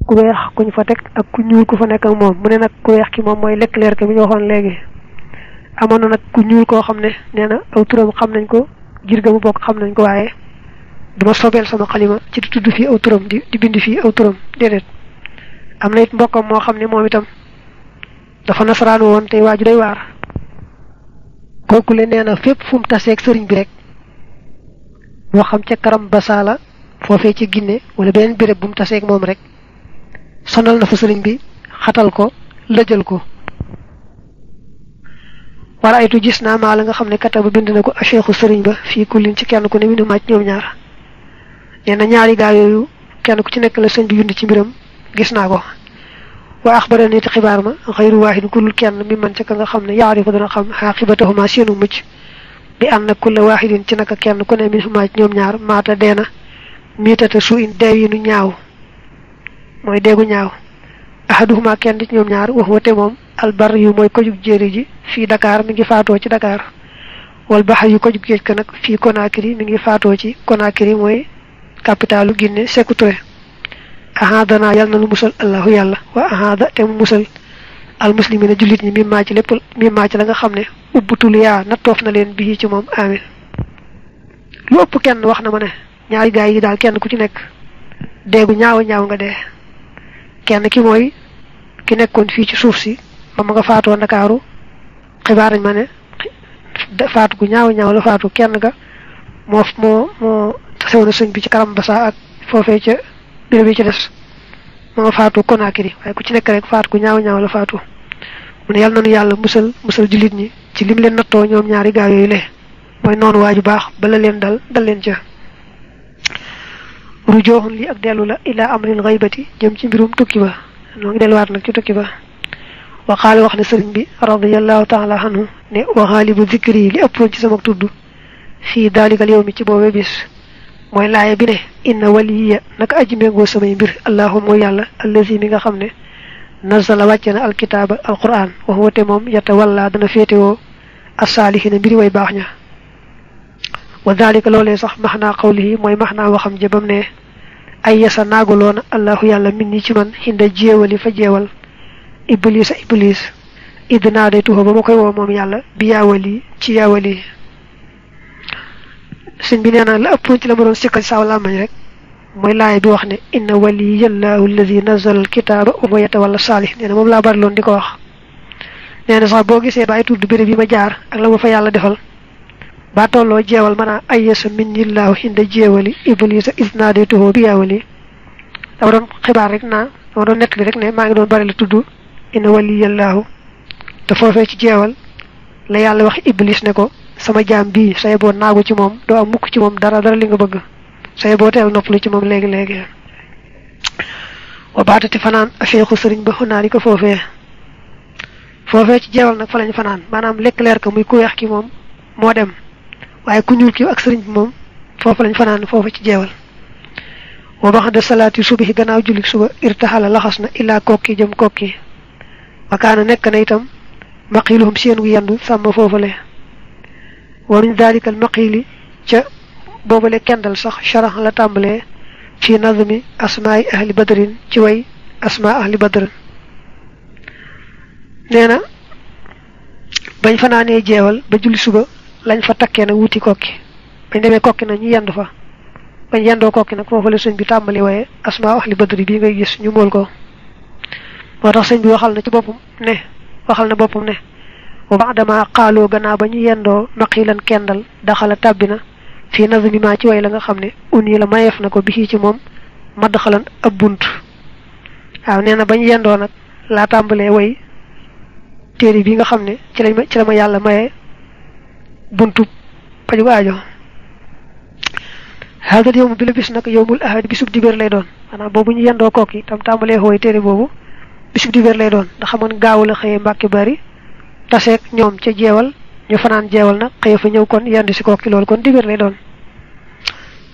ku weex kuñ fa tek ak ku ñuul ku fa nekk ak moom mu ne nag ku weex ki moom mooy Leclerc mi ñu waxoon léegi amoon na nag ku ñuul koo xam ne nee na aw turam xam nañ ko jir ga mu bokk xam nañ ko waaye duma sobeel sama xalima ci di tudd fii aw turam di bind fii aw turam déedéet am na it mbokkam moo xam ne moom itam dafa nasaraan woon tey waaju day waar kooku le nee na fépp fu mu taseeg sëriñ bi rek moo xam ca karam basala foofee ci Ginne wala beneen béréb bu mu taseeg moom rek sonal na fa sëriñ bi xatal ko lëjal ko wala aytu gis naa maa la nga xam ne kataba bind na ko a cheikhu sëriñ ba fii kullin ci kenn ku ne mi nu màcc ñoom ñaar nee na ñaari gaa yooyu kenn ku ci nekk la sëñ bi yund ci mbiram gis naa ko wa axbarani te xibaar ma xayru waahid kulul kenn mi man ca ka nga xam ne yaarifu dana xam xaaqibatahuma seenu mucc bi ànd na kulla waahidin ci naka kenn ku ne mi nu màcc ñoom ñaar maata deena miitata su in deew yi nu ñaaw mooy deegu ñaaw ahaduhuma kenn ci ñoom ñaar wax wate moom albar yu mooy kojug jéeri ji fii Dakar mi ngi faatoo ci Dakar wal baxar yu kojug géej ka nag fii Conakry mi ngi faatoo ci Conakry mooy capitalu Guinée Sékou Touré ahadana yàlla na nu musal allahu yàlla wa ahada te mu musal al muslimina jullit ñi mi maac lépp mi maac la nga xam ne ubbutul yaa nattoof na leen bii ci moom amin lu ëpp kenn wax na ma ne ñaari gaay yi daal kenn ku ci nekk deegu ñaaw ñaaw nga dee kenn ki mooy ki nekkoon fii ci suuf si ba ma nga faatoo Ndakaaru xibaar nañ ma ne faatu gu ñaaw ñaaw la faatu kenn ga moo tasew na sëñ bi ci karam basa ak foofee ca béréb bi ci des ma nga faatu Conakry waaye ku ci nekk rek faatu gu ñaaw ñaaw la faatu mu ne yàlla nanu yàlla musal jullit ñi ci lim leen nattoo ñoom ñaari gaa yooyu le mooy noonu waaju baax bala leen dal leen ca rujooxun li ak dellu la ila amril ghaybati jëm ci mbirum tukki ba noo ngi delluwaat nag ci tukki ba wa qaala wax ne sëriñ bi radiyallahu taala anhu ne wa xaalibu zikri li ëppoon ci sama tudd fii daalikal yow mi ci boobee bis mooy laaye bi ne inna waliya naka aji méngoo samay mbir allahumma yàlla allazi mi nga xam ne nazala wàcce na alkitaaba alquran wax wate moom yata walla dana féetewoo asaalihina mbiri way baax ña wa dalika loolee sax maxnaa qawlihi mooy maxnaa waxam jëbam ne ay yasa naagaloona allahu yàlla min ni ci man xinda jéewali fa jeewal iblis idd naa day tuxa ba ma koy woo moom yàlla bi yaawali ci yaawali sëñ bi nee na la ëppoon ci la ma doon sikkal saaw làmmañ rek mooy laay bi wax ne inna waliyallahu allazi nazala alkitaaba wa yatawalla saalih nee na moom laa bari loon di ko wax nee na sax boo gisee bàyyi tudd béréb yi ma jaar ak la ma fa yàlla defal ba tolloo jeewal maanaam ayyasa minnillahu hinda jeewali iblisa isnaadatuhu bi yaawali dama doon xibaar rek naa dama doon nettali rek ne maa ngi doon bari la tudd inna waliyallahu te foofee ci jeewal la yàlla wax iblis ne ko sama jaam bii say boo naagu ci moom doo am mukk ci moom dara li nga bëgg say boo teel noppalu ci moom léegi wa baatati fanaan afeexu sëriñ ba xunaani ko foofee ci jeewal nag fa lañ fanaan maanaam Leclerc ka muy ku weex ki moom moo dem waaye ku ñuul ki ak sëriñ bi moom foofu lañ fanaan foofu ci jeewal wa baxda salaati subahi gannaaw julli suba irtaxala laxas na illaa kokki jëm kokki wakaana nekk na itam maqiluhum seen gu yendu sàmm foofule wa min dalika al maqili ca boobale kendal sax sharax la tàmbalee fi nazmi asmaai ahli badrin ci way asmaa ahli badrin nee na bañ fanaanee jeewal ba julli suba lañ fa takkee nag wuti kokki bañ demee kokki nag ñu yendu fa bañ yendoo kokki nag foofu la sëñ bi tàmbali waaye asmaa ahli badri bii ngay gis ñu mool ko moo tax sëñ bi waxal na boppam ne wa ba'dama qaaloo gannaaw ba ñu yendoo maqilan kendal daxala tàbbina fii nazmi ma ci way la nga xam ne uni la mayeef na ko bi ci moom madxalan ab bunt waaw nee na bañ yendoo nag laa tàmbalee way téere bi nga xam ne ci la ma yàlla maye buntu paju aajo haadal yowmu bi la bis nag yowmul ahad bisub dibéer lay doon maanaam boobu ñu yendoo kooki tam tàmbalee xooy téere boobu bisub dibéer lay doon ndax xamoon gaaw la xëyee Mbàkke Bari taseeg ñoom ca jeewal ñu fanaan jeewal nag xëy fa ñëw kon yendu si kooki loolu kon dibéer lay doon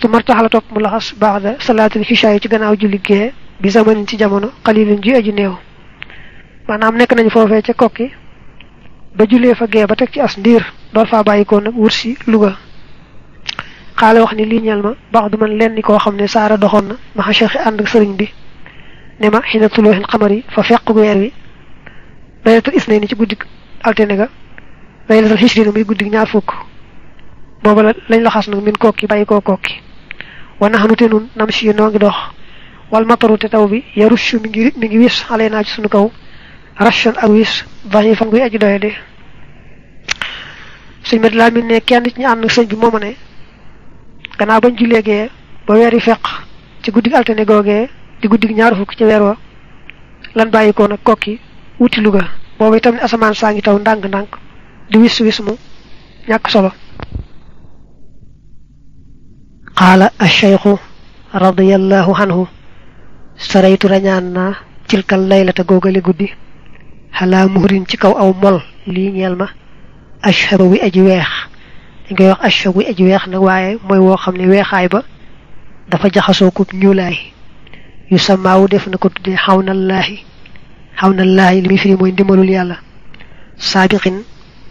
su martaxala topp mu laxas ba'da salaatul xishaa yi ci gannaaw julli gee bi zamanin ci jamono xalilin ji aji néew maanaam nekk nañu foofee ca kokki ba jullee fa gee ba teg ci as ndiir dool faa bàyyikoo nag wut si Louga xaala wax ni lii ñeel ma baax du man leen ni koo xam ne saara doxoon na maxa cheikh ànd ak sëriñ bi nema hina tuluhin qamari fa feqku weer wi laylatul isnayni ci guddik altene ga laylatul hishrina muy guddik ñaar fukk bobu lañ la xass nak min kokki bayiko kokki wa nahnu tenun namshi no ngi dox wal mataru te taw bi yarushu mi ngi wis alayna ci sunu kaw rashan ak wis bahi fa nguy aji doye de seigne med lamin ne kenn ci ñu and seigne bi moma ne gannaaw bañ jullegee ba wéri fekk ci guddik altene googee di guddik ñaar fukk ci weer wa lan bàyyikoo nag kokki wuti Luga boobu itam ne asamaan saa ngi taw ndànk-ndànk di wis mu ñàkk solo qaala ash-shaykhu radiyallahu anhu saraytu rañaan naa tilkal laylata googale guddi xalaa muhrin ci kaw aw mol lii ñeel ma ashhaba wi aji weex dañ koy wax ashhab wi aji weex nag waaye mooy woo xam ne weexaay ba dafa jaxasoo ko ñuulaay yu samaawu def na ko tuddee xawnallahi li muy firi mooy ndimbalul yàlla saabiqin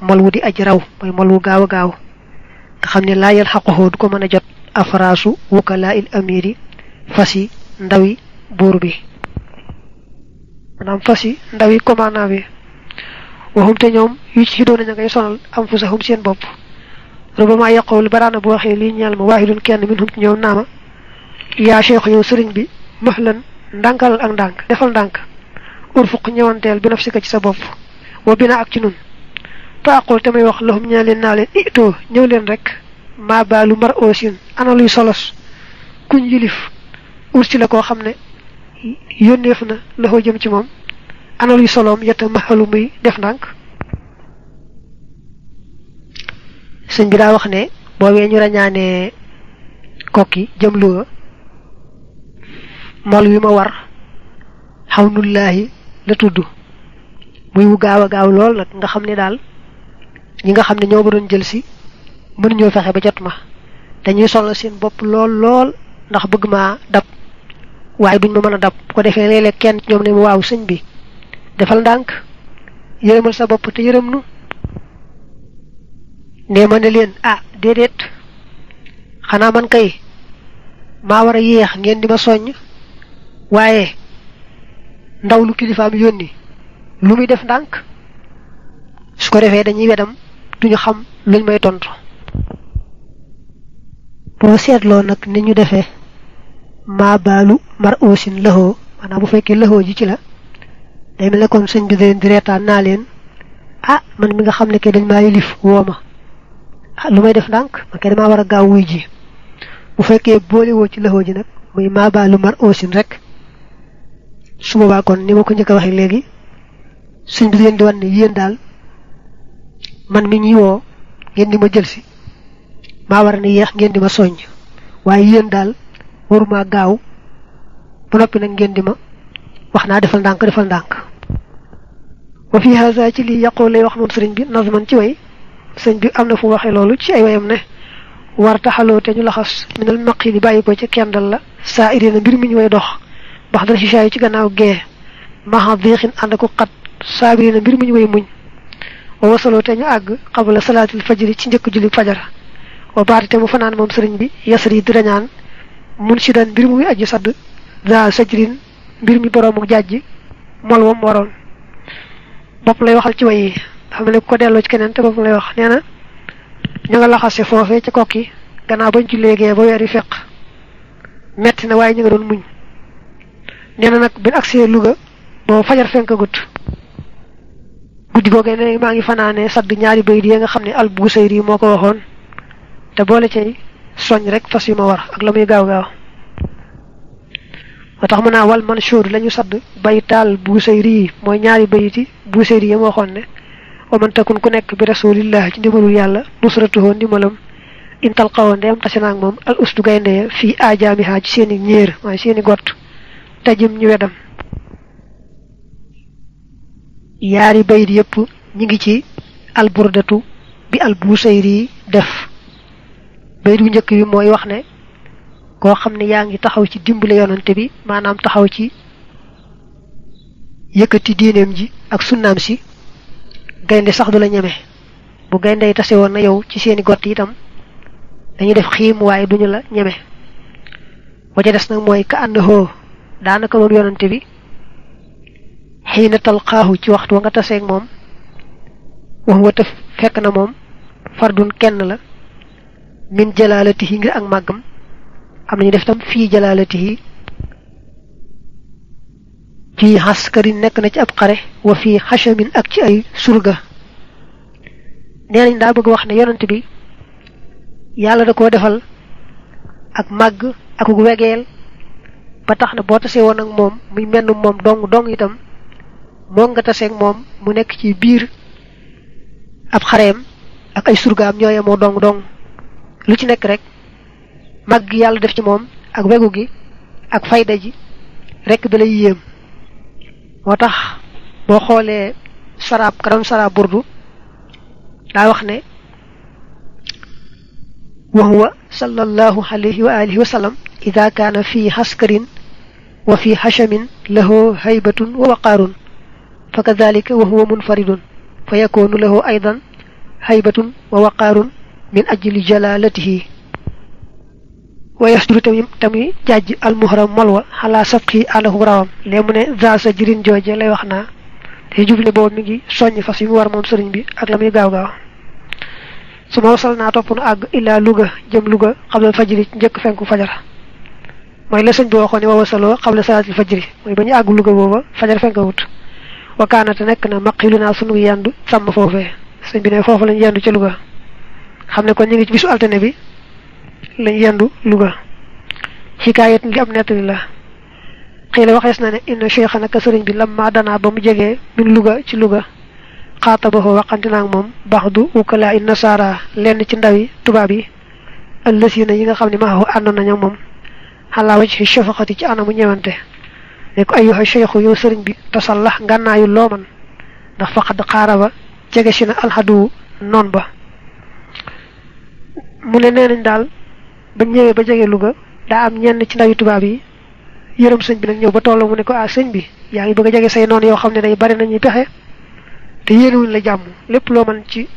mol wu di aji raw mooy mol wu gaaw a gaaw nga xam ne laa yal xaqoxoo du ko mën a jot afraasu wukalaa il amiri fasi ndawi buur bi maanaam fasi ndawi commandant bi waxum te ñoom yu ci doon nañu ngay sonal am fu saxum seen bopp rubama yaqul barana bu waxee lii ñeel ma waahidun kenn minhum ci ñoom naama yaa cheikh yow sëriñ bi mahlan ndànkal ak ndànk defal ndànk urfuq ñëwanteel bi nafsika ci sa bopp wa bina ak ci nun fa aqul tamay wax lahum ñaa leen naa leen itoo ñëw leen rek maa baalu mar oosin ana luy solos kuñ yilif ursi la koo xam ne yónneef na loxo jëm ci moom ana luy soloom yetta mahalu muy def ndànk sëñ bi daa wax ne boobee ñu rañaane kokki jëm Luga mol wi ma war xawnullaahi la tudd muy wu gaaw a gaaw lool nag nga xam ne daal ñi nga xam ne ñoo ba doon jël si mën ñoo fexe ba jot ma dañuy solo seen bopp lool ndax bëgg maa dab waaye duñ ma mën a dab bu ko defee léeg-léeg kenn ñoom ne waaw sëñ bi defal ndànk yërëmal sa bopp te yërëm nu nee ma ne leen déedéet xanaa man kay maa war a yéex ngeen di ma soññ waaye ndaw lu kilifaam yónni lu muy def ndànk su ko defee dañuy wedam duñu xam luñ may tontu boo seetloo nag ni ñu defee maa baalu mar oosin lëxoo maanaam bu fekkee lëxoo ji ci la day mel ne kon sëñ bi leen di reetaan naa leen man mi nga xam ne ke dañ maa yilif woo ma lu may def ndànk man kay damaa war a gaaw wuy ji bu fekkee boole woo ci lëxoo ji nag muy maa baalu mar oosin rek su boobaa kon ni ma ko njëkk a waxee léegi sëñ bi leen di wan ne yéen daal man mi ñuy woo ngeen di ma jël si maa war ne yéex ngeen di ma soññ waaye yéen daal waruma gaaw ba noppi nag ngeen di ma wax naa defal ndànk wa fi haza ci lii yàqoo lay wax moom sëriñ bi nazman ci way sëñ bi am na fu waxee loolu ci ay wayam ne war taxaloo te ñu laxas minal maq yi di bàyyi ko ci kendal la saa irina mbir mi ñu way dox bax dara ci ci gannaaw gee maxa diixin ànd ko xat saabirina mbir mi ñu way muñ wa wasaloo te ñu àgg qabla salaatil fajri ci njëkk julli fajar wa baati te mu fanaan moom sëriñ bi yasri di rañaan mun si daan mbir muy aji sadd daal sajrin mbir mi boroomu jàjji mol wam waroon bopp lay waxal ci way yi dafa mel ne ko delloo ci keneen te bopp lay wax nee na ñu nga laxase foofee ca kokki gannaaw bañ ci léegee ba weer yi feq metti na waaye ñu nga doon muñ nee na nag bin agsee Luga boo fajar fenk gut guddi googee ne maa ngi fanaane sadd ñaari bayit yi nga xam ne al Busayri moo ko waxoon te boole cay soñ rek fas yu ma war ak la muy gaaw gaaw moo tax mu naa wal manshur lañu sadd baytaal Busayri mooy ñaari bayiti Busayri yi ma waxoon ne wa man takun ku nekk bi rasulillah ci ndimbalul yàlla nusratuhu ndimbalam intal xawoon ndeyam tase naag moom al ustu gaynde fii ajaamiha ci seeni ñéer waaye seeni gott tajim ñu wedam yaari bayit yépp ñi ngi ci al burdatu bi al Busayri def bayit bu njëkk bi mooy wax ne koo xam ne yaa ngi taxaw ci dimbale yonante bi maanaam taxaw ci yëkkati diineem ji ak sunnaam si gaynde sax du la ñeme bu gaynde yi tase woon na yow ci seeni gott itam dañuy def xiim waaye duñu la ñeme wa ca des nag mooy ka ànd hoo daanaka moom yonante bi xiina talqaahu ci waxtu wa nga taseeg moom wax wa tëf fekk na moom fardun kenn la min jalaalatihi ngir ak màggam am nañu def tam fii jalaalatihi fii xaskarin nekk na ci ab xare wa fii xachamin ak ci ay surga nee nañ daa bëgg wax ne yonante bi yàlla da koo defal ak màgg ak wegeel ba tax na boo tasee woon ak moom muy menn moom dong itam moo nga taseeg moom mu nekk ci biir ab xareem ak ay surgaam ñooye moo dong lu ci nekk rek màgg yàlla def ci moom ak wegu gi ak fayda ji rek da lay yéem moo tax boo xoolee saraab ka doon saraab burdu daa wax ne wa huwa sallallahu alayhi wa alihi wa sallam ida kaana fi haskarin wa fi hashamin lahu haybatun wa waqaarun fa kadhalika wa huwa munfaridun fa yakunu lahu aydan haybatun wa waqaarun min ajli jalalatihi wa yasduru tamit jajj al muhram malwa ala sabqi alahu rawam lemu ne za sa jirin jooje lay wax naa te jubli boobu mi ngi soññ fas yi mu war moom sëriñ bi ak la muy gaaw su ma wasal naa topp nu àgg illaa Louga jëm Louga xabla fajri njëkk fenku fajar mooy la sëñ bi waxoon ne wa wasaloo xabla salaatil fajri mooy ba ñu àgg Louga booba fajar fenk wut wa kaanate nekk na maqilu naa sunu yendu sàmm foofee sëñ bi ne foofu lañ yendu ca Louga xam ne kon ñu ngi ci bisu altine bi lañ yendu Louga xikaayat li am nettali la xëy la waxees na ne inna cheikha naka sëriñ bi lamma danaa ba mu jegee min Louga ci Louga xaatabahu waxante naag moom baxdu ukalaa in nasara lenn ci ndawi tubaab yi ëllësina yi nga xam ne maahu àndoon nañu moom xalaa waj ci shafaqati ci anamu ñëwante ne ko ayyuha cheikhu yow sëriñ bi tasallax ngànnaayu looman ndax faqad xaaraba jege si na alxadu noon ba mu ne nee nañ daal ba ñëwee ba jege Louga daa am ñenn ci ndawi tubaab yi yërëm sëñ bi nag ñëw ba tolloo mu ne ko sëñ bi yaa ngi bëgg a jege say noonu yoo xam ne day bari nañuy pexe te yéenewuñ la jàmm lépp loo mën ci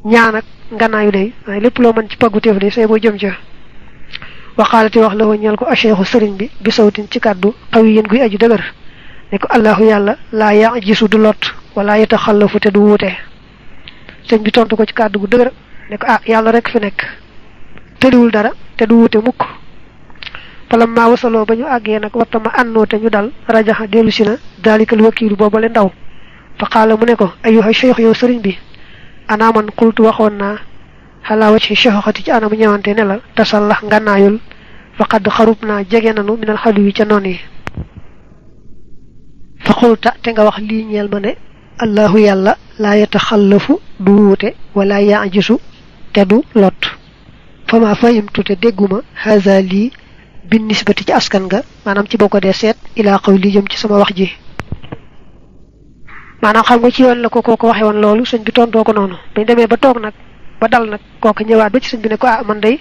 ñaan ak ngannaayu day waaye lépp loo mën ci paggu téef day say boo jëm ca waxaalati wax la ko ñeel ko acheikhu sëriñ bi bi sawtin ci kàddu xaw yéen guy aju dëgër ne ko allahu yàlla laa ya gisu du lot wala yataxallafu te du wuute sëñ bi tontu ko ci kàddu gu dëgër ne ko yàlla rek fi nekk tëliwul dara te du wuute mukk falam maa wasaloo ba ñu àggee nag wattama ànnoo te ñu dal rajaxa dellu si na daalikal wakiilu boobale ndaw fa qaala mu ne ko ayyuha cheikh yow sëriñ bi ana man qultu waxoon naa xalaa wacci cheikhoxati ci anamu ñëwante ne la tasallax ngànnaayul faqad xarub naa jege nanu minal xalu yi ca noon yi fa qulta te nga wax lii ñeel ma ne allahu yàlla laa yataxallafu du wuute wala yaajisu te du lot fa ma fahimtu te dégguma haza lii bin nisbati ci askan nga maanaam ci boo ko dee seet ilaa qawli jëm ci sama wax ji maanaam xam nga ci yoon la ko kooko waxe woon loolu sëñ bi tontoo ko noonu bañ demee ba toog nag ba dal nag kooku ñëwaat ba ci sëñ bi ne ko man day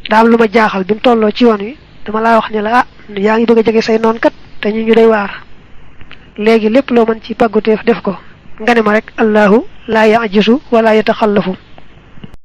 daa am lu ma jaaxal bi mu tolloo ci yoon wi dama laa wax ne la yaa ngi bëgg a jege say noon kat te ñu day waar léegi lépp loo mën ci pàgguteef def ko nga ne ma rek allahu laa yajisu wala yataxallafu